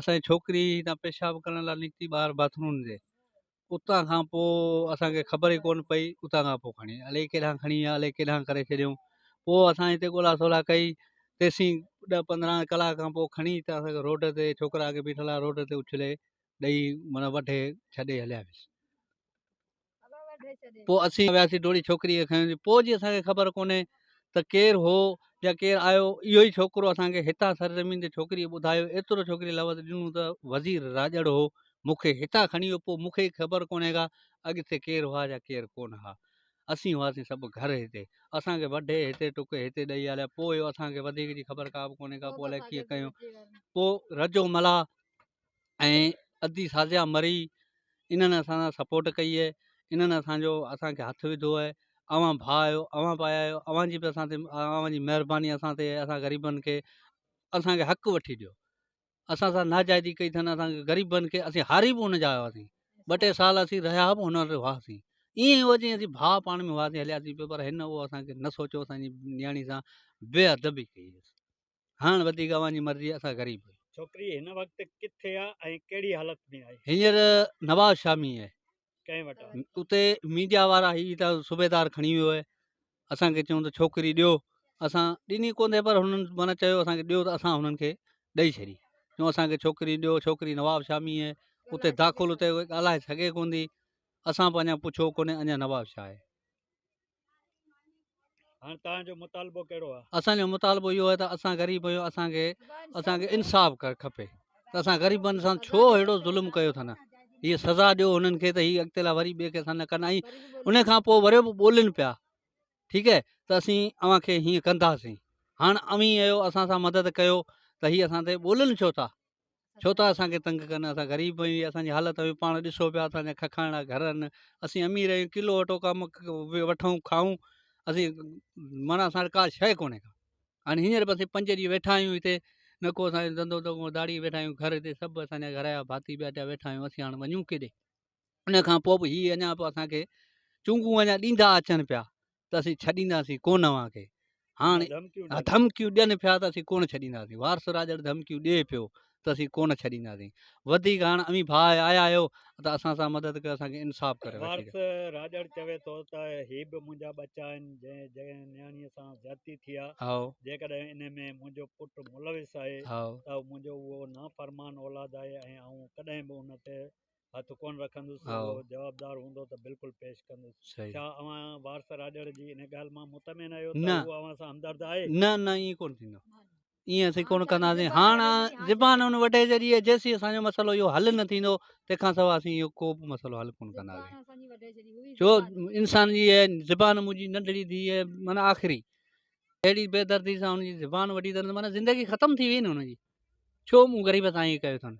اسان جي ڇوڪري هتان پيشاب ڪرڻ لاء نڪتي ٻاهر باٿ روم جي اتان کان پوء اسان کي خبر ئي ڪونه پئي اتان کان پوء کڻي الائي ڪيڏانهن کڻي ويا الائي ڪيڏانهن ڪري ڇڏيائون پوء اسان هتي ڳولا سولا ڪئي تيسين ڏهه 15 ڪلاڪ کان پوء کڻي ته اسان کي روڊ تي ڇوڪرا اڳي بيٺل هئا روڊ تي اڇلي ڏئي معنيٰ وڍي ڇڏي هليا ويس. پوء اسين وياسين ڊوڙي ڇوڪريء کي کنيوسين پوء جي اسان کي خبر ڪونهي ته ڪير هو يا ڪير آيو اهو ئي ڇوڪرو اسان کي هتان سرزمين تي ڇوڪريء ٻڌايو ايترو ڇوڪري لفظ ڏنو ته وزير راڄڙ هو مون کي هتان کڻي ويو پوء مون کي خبر ڪونهي ڪا اڳتي ڪير هئا يا ڪير ڪونه ها اسين هئاسين سڀ گهر هتي اسان کي وڍي هتي ٽڪي هتي ڏئي هليا پوء اهو اسان کي وڌيڪ جي خبر ڪا به ڪونهي ڪا پوء الائي ڪيئن ڪيو پوء رجو ملاح ۽ ادي سازيا مري انهن اسان سان سپورٽ ڪئي آهي انهن اسان جو اسان کي هٿ وڌو آهي اوهان ڀاء آهيو اوهان پايا آهيو اوهان جي به اسان تي اوهان جي مهرباني اسان تي اسان غريبن کي اسان کي حق وٺي ڏيو اسان سان ناجائزي ڪئي اٿن اسان کي غريبن کي اسين هاري به ان جا هئاسين ٻه ٽي سال اسين رهيا به هن وٽ هئاسين ائين هو جيئن اسين ڀاء پاڻ ۾ هئاسين هلياسين پيو پر هن اهو اسان کي نه سوچيو اسان جي نياڻي سان بي ادبي ڪئي هاڻ وڌيڪ اوهان جي مرضي اسان غريب آهيون. ڇوڪري هن وقت ڪٿي آ ۽ ڪهڙي حالت ۾ آهي؟ هينئر نواز شاهه ۾ آهي. ڪنهن وٽ آ؟ اتي ميڊيا وارا هي ته صوبيدار کڻي ويو آهي. اسان کي چيون ته ڇوڪري ڏيو. اسان ڏني ڪونهي پر هنن معنيٰ چيو اسان کي ڏيو ته اسان هنن کي ڏئي ڇڏي. چيون اسان کي ڇوڪري ڏيو ڇوڪري نواب شاهه ۾ آهي. اتي داخل اتي ڳالهائي سگهي ڪونه ٿي. اسان به اڃا پڇيو ڪونهي اڃا نواب شاهه آهي. هاڻ توهان جو مطالبو ڪهڙو آهي؟ اسان جو مطالبو اهو آهي ته اسان غريب آهيون اسان کي اسان کي انصاف کپي ته اسان غريبن سان ڇو اهڙو ظلم ڪيو اٿن هي سزا ڏيو هنن کي ته هي اڳتي لاء وري ٻئي کي سان نه ڪن ۽ ان کان پوء وري به ٻولين پيا ٺيڪ آهي ته اسين اوهان کي هيئن ڪنداسين هاڻ اوهين آهيو اسان سان مدد ڪيو ته هي اسان تي ٻولين ڇو ٿا ڇو ٿا اسان کي تنگ ڪن اسان غريب آهيون اسان جي حالت اوهين پاڻ ڏسو پيا اسان جا ککاڻا گهر آهن اسين امير آهيون ڪلو اٽو ڪم وٺون کائون اسين معنيٰ اسان وٽ ڪا شيء ڪونهي ڪا هاڻي هينئر به اسين پنج ڏينهن ويٺا آهيون هتي نه ڪو اسان جو ڌنڌو ته داڙي ويٺا آهيون گهر هتي سڀ اسان جا گهر جا ڀاتي ٻيا ٽيا ويٺا آهيون اسين هاڻي وڃون ڪيڏي ان کان پوء به هي اڃا به اسان کي چونگون اڃا ڏيندا اچن پيا ته اسين ڇڏينداسين ڪونه اوهان کي هاڻي ڌمڪيون ڏين پيا ته اسين ڪونه ڇڏينداسين وارث راڄڙ ڌمڪيون ڏئي پيو ته اسين ڪونه ڇڏينداسين وڌيڪ هاڻ اوهين ڀاء آيا آهيو ته اسان سان مدد ڪيو اسان کي انصاف ڪري وارث راڄڙ چوي ٿو ته هي به منهنجا ٻچا آهن جنهن جنهن نياڻيء سان زيادتي ٿي آهي جيڪڏهن ان ۾ منهنجو پٽ ملوث آهي ته منهنجو اهو نافرمان اولاد آهي ۽ آئون ڪڏهن به ان تي هٿ ڪونه رکندس، اهو جوابدار هوندو ته بلڪل پيش ڪندس. ڇا اوهان وارث راڄڙ جي ان ڳالهه مان مطمئن آهيو ته هو اوهان سان همدرد آهي؟ نه نه ائين ڪونه ٿيندو. ائين اسين ڪونه ڪنداسين. هاڻ زبان ان وڍي ڇڏي آهي، جيسين اسان جو مسئلو اهو حل نه ٿيندو تنهن کان سواء اسين اهو ڪو به مسئلو حل ڪونه ڪنداسين. ڇو انسان جي زبان منهنجي ننڍڙي ڌيء معنيٰ آخري اهڙي بيدردي سان هن جي زبان وڍي اٿن معنيٰ زندگي ختم ٿي وئي نه هن جي. ڇو مون غريب سان ائين ڪيو اٿن؟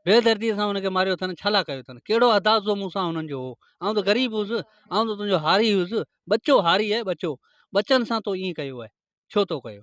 بيدرديء سان هن کي ماريو اٿن، ڇا لاء ڪيو اٿن؟ ڪهڙو اندازو مون سان هنن جو هو؟ آئون ته غريب هيس، آئون ته تنهنجو هاري هيس، ٻچو هاري آهي ٻچو، ٻچن سان تو ائين ڪيو آهي، ڇو تو ڪيو؟